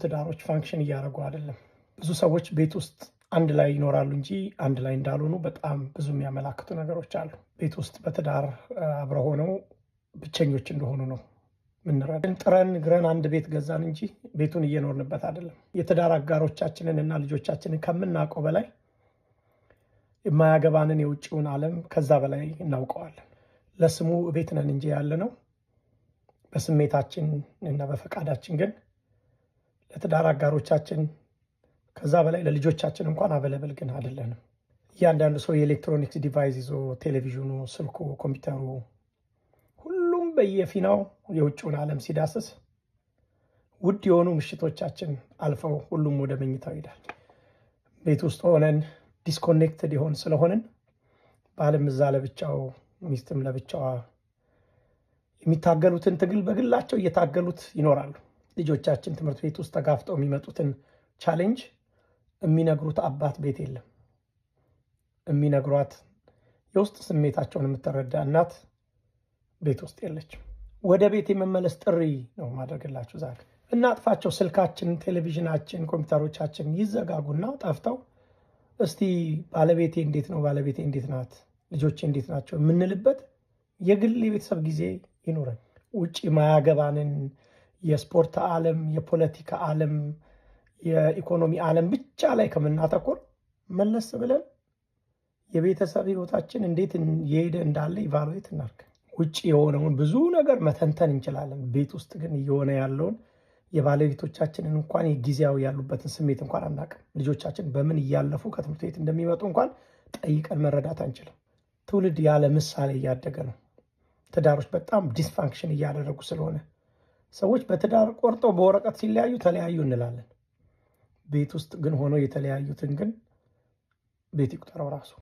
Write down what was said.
ትዳሮች function እያደረጉ አይደለም። ብዙ ሰዎች ቤት ውስጥ አንድ ላይ ይኖራሉ እንጂ አንድ ላይ እንዳልሆኑ በጣም ብዙ የሚያመላክቱ ነገሮች አሉ። ቤት ውስጥ በትዳር አብረው ሆነው ብቸኞች እንደሆኑ ነው ምንረዳ። ጥረን ግረን አንድ ቤት ገዛን እንጂ ቤቱን እየኖርንበት አይደለም። የትዳር አጋሮቻችንን እና ልጆቻችንን ከምናውቀው በላይ የማያገባንን የውጭውን ዓለም ከዛ በላይ እናውቀዋለን። ለስሙ ቤት ነን እንጂ ያለ ነው፣ በስሜታችን እና በፈቃዳችን ግን ለትዳር አጋሮቻችን ከዛ በላይ ለልጆቻችን እንኳን available ግን አይደለንም። እያንዳንዱ ሰው የ electronics device ይዞ ቴሌቪዥኑ፣ ስልኩ፣ ኮምፒውተሩ፣ ሁሉም በየፊናው የውጭውን ዓለም ሲዳስስ ውድ የሆኑ ምሽቶቻችን አልፈው ሁሉም ወደ መኝታው ይሄዳል። ቤት ውስጥ ሆነን disconnected የሆን ስለሆንን ባልም እዛ ለብቻው፣ ሚስትም ለብቻዋ የሚታገሉትን ትግል በግላቸው እየታገሉት ይኖራሉ። ልጆቻችን ትምህርት ቤት ውስጥ ተጋፍጠው የሚመጡትን challenge የሚነግሩት አባት ቤት የለም። የሚነግሯት የውስጥ ስሜታቸውን የምትረዳ እናት ቤት ውስጥ የለችም። ወደ ቤት የመመለስ ጥሪ ነው ማደርግላችሁ ዛሬ። እናጥፋቸው። ስልካችን፣ ቴሌቪዥናችን፣ ኮምፒውተሮቻችን ይዘጋጉና ጠፍተው እስቲ ባለቤቴ እንዴት ነው፣ ባለቤቴ እንዴት ናት፣ ልጆቼ እንዴት ናቸው የምንልበት የግል የቤተሰብ ጊዜ ይኑረን። ውጭ ማያገባንን የስፖርት ዓለም፣ የፖለቲካ ዓለም፣ የኢኮኖሚ ዓለም ብቻ ላይ ከምናተኩር መለስ ብለን የቤተሰብ ህይወታችን እንዴት እየሄደ እንዳለ evaluate እናድርግ። ውጭ የሆነውን ብዙ ነገር መተንተን እንችላለን። ቤት ውስጥ ግን እየሆነ ያለውን የባለቤቶቻችንን እንኳን የጊዜያዊ ያሉበትን ስሜት እንኳን አናውቅም። ልጆቻችን በምን እያለፉ ከትምህርት ቤት እንደሚመጡ እንኳን ጠይቀን መረዳት አንችልም። ትውልድ ያለ ምሳሌ እያደገ ነው። ትዳሮች በጣም dysfunction እያደረጉ ስለሆነ ሰዎች በትዳር ቆርጠው በወረቀት ሲለያዩ ተለያዩ እንላለን። ቤት ውስጥ ግን ሆነው የተለያዩትን ግን ቤት ይቁጠረው ራሱ።